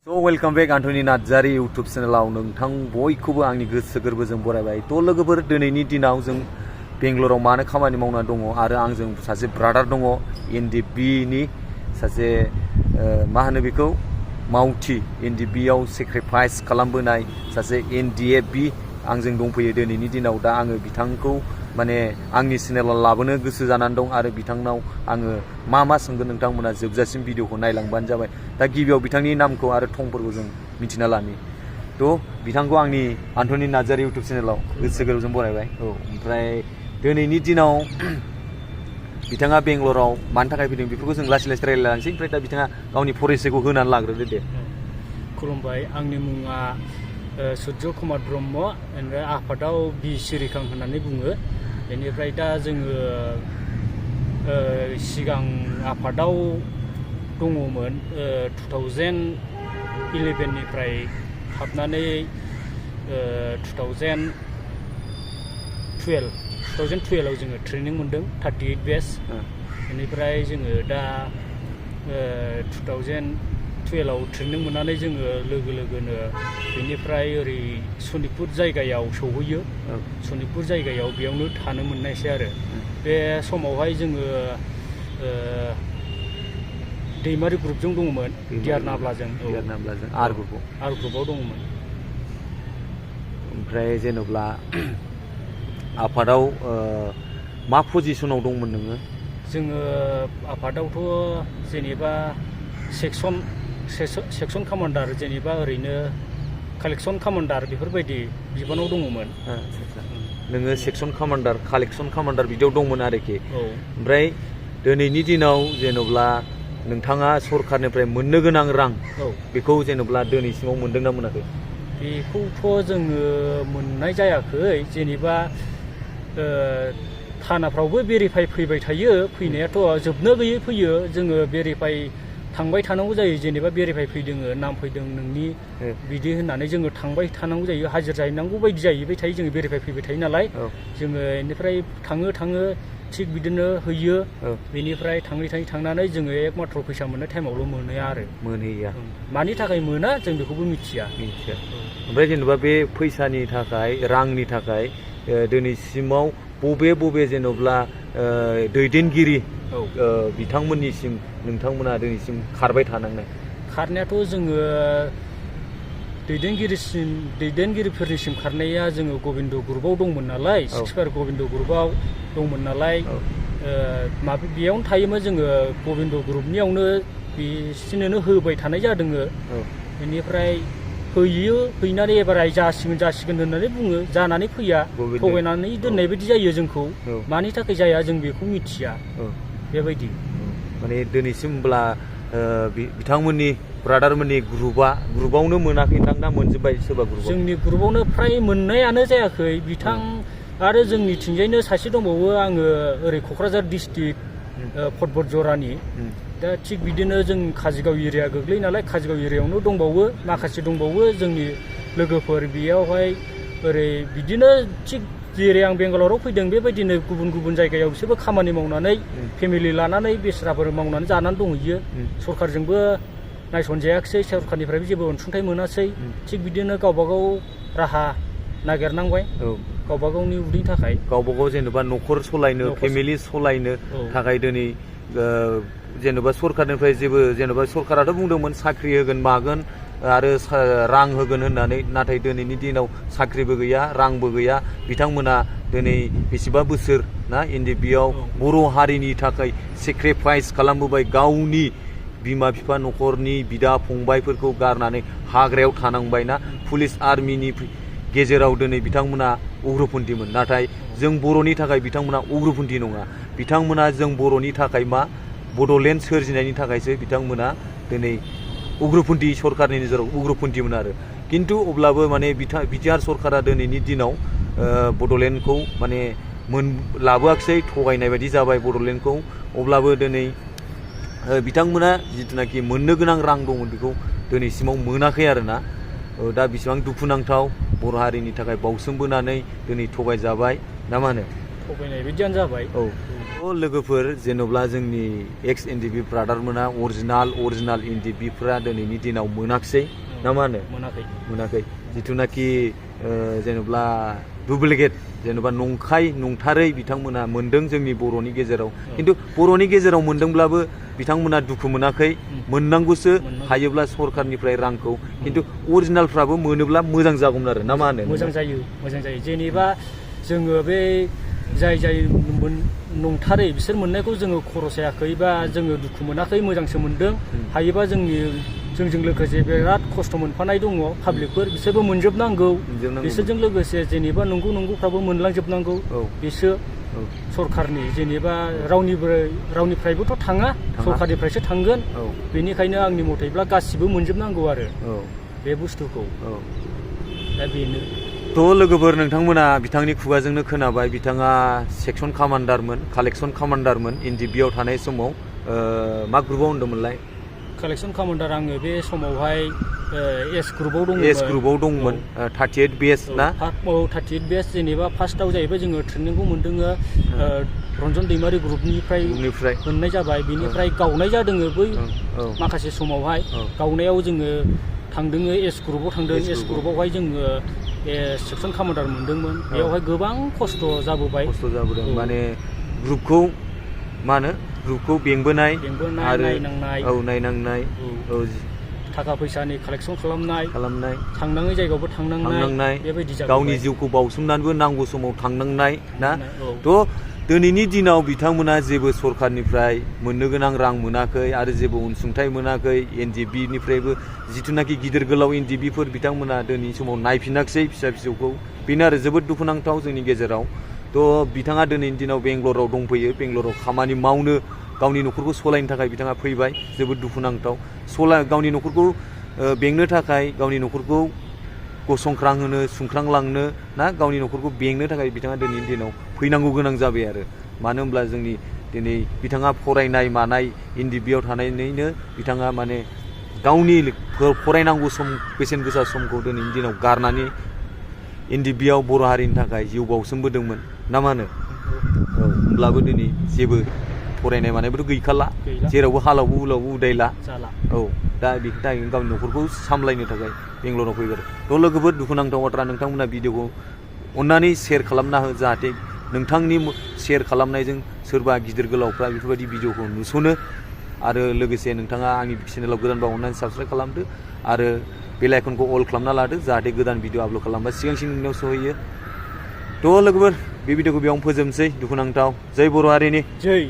So welcome back Anthony Nazzari YouTube channel नोंथां बयखौबो आंनि गोसो गोरबोजों बरायबाय तो लोगोफोर दिनैनि दिनाव जों बेंगलराव मानो खामानि मावना दङ आरो आंजों सासे ब्रादार दङ NDFB नि सासे मा होनो बेखौ माउथि NDFB आव सेक्रिफाइस खालामबोनाय सासे NDFB आंजों दंफैयो दिनैनि दिनाव दा आङो बिथांखौ माने आंनि चेनेलाव लाबोनो गोसो जानानै दं आरो बिथांनाव आङो मा सोंगोन नोंथांमोना जोबजासिम भिडिअखौ नायलांबानो जाबाय दा गिबियाव बिथांनि नामखौ आरो थंफोरखौ जों मिथिना लानि तो बिथांखौ आंनि आन्थनी नार्जारी इउटुब चेनेलाव गोसो गोरबोजों बरायबाय ओमफ्राय दिनैनि दिनाव बिथाङा बेंगलराव मानि थाखाय फैदों बेफोरखौ जों लासै लासै रायलायलांसै ओमफ्राय दा बिथाङा गावनि परिचयखौ होनानै लाग्रोदो दे खुलुमबाय आंनि मुङा सूर्य कुमार ब्रह्म ओमफ्राय आफादाव बि सिरिकां होननानै बुङो बेनिफ्राय दा जोङो सिगां आफादाव दङमोन 2011 निफ्राय हाबनानै 2012 आव जोङो ट्रेनिं मोनदों 38 बेच बेनिफ्राय जोङो दा 2012 आव ट्रेनिं मोननानै जोङो लोगोनो बेनिफ्राय ओरै सनितपुर जायगायाव सौहैयो सनितपुर जायगायाव बेयावनो थानो मोननायसै आरो बे समावहाय जोङो दैमारि ग्रुपजों दङमोन दियारनाब्लाजों आर ग्रुपआव दङमोन ओमफ्राय जेनेबा आफादाव मा पजिशनाव दंमोन नोङो जोङो आफादावथ' जेनेबा सेक्सन कमान्डार जेनेबा ओरैनो कालेक्सन कमान्डार बेफोरबायदि बिबानाव दङमोन नोङो सेक्सन कमान्डार कालेक्सन कमान्डार बिदियाव दंमोन आरोखि ओमफ्राय दिनैनि दिनाव जेनेबा नोंथाङा सरखारनिफ्राय मोननो गोनां रां बेखौ जेनेबा दिनैसिमाव मोनदोंना मोनाखै बेखौथ' जोङो मोननाय जायाखै जेनेबा थानाफ्रावबो भेरिफाइ फैबाय थायो फैनायाथ' जोबनो गैयै फैयो जोङो भेरिफाइ थांबाय थानांगौ जायो जेनेबा भेरिफाइ फैदों नाम फैदों नोंनि बिदि होननानै जोङो थांबाय थानांगौ जायो हाजिर जाहैनांगौ बायदि जाहैबाय थायो जोङो भेरिफाइ फैबाय थायो नालाय जोङो बेनिफ्राय थाङो थिग बिदिनो हैयो बेनिफ्राय थांनानै जोङो एकमात्र फैसा मोननाय टाइमावल' मोनहैया आरो मानि थाखाय मोना जों बेखौबो मिथिया ओमफ्राय जेनेबा बे फैसानि थाखाय रांनि थाखाय दिनैसिमाव बबे जेनेबा दैदेनगिरि बिथांमोननिसिम नोंथांमोना दिनैसिम खारबाय थानांनाय खारनायाथ' जोङो दैदेनगिरिफोरनिसिम खारनाया जोङो गबिन्द ग्रुपआव दंमोन नालाय सिक्सपार गबिन्द ग्रुपआव दंमोन नालाय बेयावनो थायोमोन जोङो गबिन्द ग्रुपनियावनो बिसिनोनो होबाय थानाय जादों बेनिफ्राय हैनानै एबाराय जासिगोन होननानै बुङो जानानै फैया थगायनानै दोननाय बायदि जायो जोंखौ मानि थाखाय जाया जों बेखौ मिथिया बेबायदि माने दिनैसिमब्ला बिथांमोननि ब्रादारमोननि ग्रुपआवनो मोनाखै ना मोनजोब्बाय सोरबा ग्रुपआव जोंनि ग्रुपआवनो फ्राय मोननायानो जायाखै बिथां आरो जोंनिथिंजायनो सासे दंबावो आङो ओरै क'क्राझार डिस्ट्रिक्ट फटबट जरानि दा थिग बिदिनो जों काजिगाव एरिया गोग्लैयो नालाय काजिगाव एरियायावनो दंबावो माखासे दंबावो जोंनि लोगोफोर बेयावहाय ओरै बिदिनो थिग जेरै आं बेंगालराव फैदों बेबायदिनो गुबुन जायगायाव बिसोरबो खामानि मावनानै फेमिलि लानानै बेस्राफोर मावनानै जानानै दंहैयो सरखारजोंबो नायसनजायाखिसै सरखारनिफ्रायबो जेबो अनसुंथाइ मोनासै थिग बिदिनो गावबागाव राहा नागिरनांबाय गावबागावनि उदैनि थाखाय गावबागाव जेनेबा न'खर सलायनो फेमिलि सलायनो थाखाय दिनै जेनेबा सरखारनिफ्राय जेबो जेनेबा सरखाराथ' बुंदोंमोन साख्रि होगोन मागोन आरो रां होगोन होननानै नाथाय दिनैनि दिनाव साख्रिबो गैया रांबो गैया बिथांमोना दिनै बेसेबा बोसोर ना NDFBआव बर' हारिनि थाखाय सेक्रिफाइस खालामबोबाय गावनि बिमा बिफा न'खरनि बिदा फंबायफोरखौ गारनानै हाग्रायाव थानांबाय ना पुलिस आर्मिनि गेजेराव दिनै बिथांमोना उग्रपन्थिमोन नाथाय जों बर'नि थाखाय बिथांमोना उग्रपन्थि नङा बिथांमोना जों बर'नि थाखाय मा बड'लेण्ड सोरजिनायनि थाखायसो बिथांमोना दिनै उग्रपन्थि सरखारनि नोजोराव उग्रपन्थिमोन आरो खिन्थु अब्लाबो माने बिटिआर सरखारा दिनैनि दिनाव बड'लेण्डखौ माने लाबोआखिसै थगायनाय बायदि जाबाय बड'लेण्डखौ अब्लाबो दिनै बिथांमोना जिथुनाखि मोननो गोनां रां दंमोन बेखौ दिनैसिमाव मोनाखै आरोना दा बेसेबां दुखुनांथाव बर' हारिनि थाखाय बावसोमबोनानै दिनै थगायजाबाय ना मा होनो थगायनाय बायदियानो जाबाय लोगोफोर जेन'ब्ला जोंनि एक्स एनडिएफबि ब्रादारमोना अरिजिनाल एनडिएफबिफोरा दिनैनि दिनाव मोनाखिसै ना मा होनो मोनाखै जिथुनाखि जेन'ब्ला डुप्लिकेट जेन'बा नंथारै बिथांमोना मोनदों जोंनि बर'नि गेजेराव खिन्थु बर'नि गेजेराव मोनदोंब्लाबो बिथांमोना दुखु मोनाखै मोननांगौसो हायोब्ला सरखारनिफ्राय रांखौ खिन्थु अरिजिनालफ्राबो मोनोब्ला मोजां जागौमोन आरो ना मा होनो मोजां जायो जेनेबा जोङो बे जाय नंथारै बिसोर मोननायखौ जोङो खर' सायाखै बा जोङो दुखु मोनाखै मोजांसो मोनदों हायोबा जोंजों लोगोसे बिराद खस्थ' मोनफानाय दङ पाब्लिकफोर बिसोरबो मोनजोबनांगौ बिसोरजों लोगोसे जेनेबा नंगौफ्राबो मोनलांजोबनांगौ बिसोर सरखारनि जेनेबा रावनिफ्रायबोथ' थाङा सरखारनिफ्रायसो थांगोन बेनिखायनो आंनि मथेब्ला गासिबो मोनजोबनांगौ आरो बे बुस्थुखौ दा बेनो थ' लोगोफोर नोंथांमोना बिथांनि खुगाजोंनो खोनाबाय बिथाङा सेक्सन कामान्डारमोन कालेक्सन कामान्डारमोन एनडिएफबिआव थानाय समाव मा ग्रुपआव होनदोंमोनलाय कालेक्सन कामान्डार आङो बे समावहाय एस ग्रुपआव दंमोन 38 बेस ना 38 बेस जेनेबा फार्स्टआव जाहैबाय जोङो ट्रेनिंखौ मोनदों रन्जन दैमारि ग्रुपनिफ्राय मोननाय जाबाय बेनिफ्राय गावनाय जादों बै माखासे समावहाय गावनायाव जोङो थांदों एस ग्रुपआव थांदों एस ग्रुपआवहाय जोङो सेक्सन कामान्डार मोनदोंमोन बेयावहाय गोबां खस्थ' जाबोदों माने ग्रुपखौ मा होनो ग्रुपखौ बेंबोनाय आरो नायनांनाय थाखा फैसानि कालेक्सन खालामनाय थांनाङै जायगायावबो थांनांनाय बेबायदि गावनि जिउखौ बावसोमनानैबो नांगौ समाव थांनांनाय ना थ' दिनैनि दिनाव बिथांमोना जेबो सरखारनिफ्राय मोननो गोनां रां मोनाखै आरो जेबो अनसुंथाइ मोनाखै एनडिएफबिनिफ्रायबो जिथुनाखि गिदिर गोलाव एनडिएफबिफोर बिथांमोना दिनैनि समाव नायफिनाखिसै फिसौखौ बेनो आरो जोबोद दुखुनांथाव जोंनि गेजेराव थ' बिथाङा दिनैनि दिनाव बेंगलराव दंफैयो बेंगलराव खामानि मावनो गावनि न'खरखौ सालायनो थाखाय बिथाङा फैबाय जोबोद दुखुनांथाव गावनि न'खरखौ बेंनो थाखाय गावनि न'खरखौ गसंख्रांहोनो सुंख्रांलांनो ना गावनि न'खरखौ बेंनो थाखाय बिथाङा दिनैनि दिनाव फैनांगौ गोनां जाबाय आरो मानो होनब्ला जोंनि दिनै बिथाङा फरायनाय मानाय एनडिएफबिआव थानानैनो बिथाङा माने गावनि फरायनांगौ सम बेसेन गोसा समखौ दिनैनि दिनाव गारनानै एनडिएफबिआव बर' हारिनि थाखाय जिउ बावसोमबोदोंमोन ना मा होनो होमब्लाबो दिनै जेबो फरायनाय मानायबोथ' गैखाला जेरावबो हालावबो उलावबो उदायला दा बेनि थाखाय गावनि न'खरखौ सामलायनो थाखाय बेंगलराव फैबाय थ' लोगोफोर दुखुनांथाव बाथ्रा नोंथांमोना भिडिअखौ अननानै शेयार खालामना हो जाहाथे नोंथांनि शेयार खालामनायजों सोरबा गिदिर गोलावफ्रा बेफोरबायदि भिडिअखौ नुस'नो आरो लोगोसे नोंथाङा आंनि चेनेलाव गोदानबा अननानै साबस्क्राइब खालामदो आरो बेल आइकनखौ अल खालामना लादो जाहाथे गोदान भिडिअ आपल'ड खालामबा सिगांसिन नोंनाव सहैयो थ' लोगोफोर बे भिडिअखौ बेयावनो फोजोबनोसै दुखुनांथाव जय बर' हारिनि जय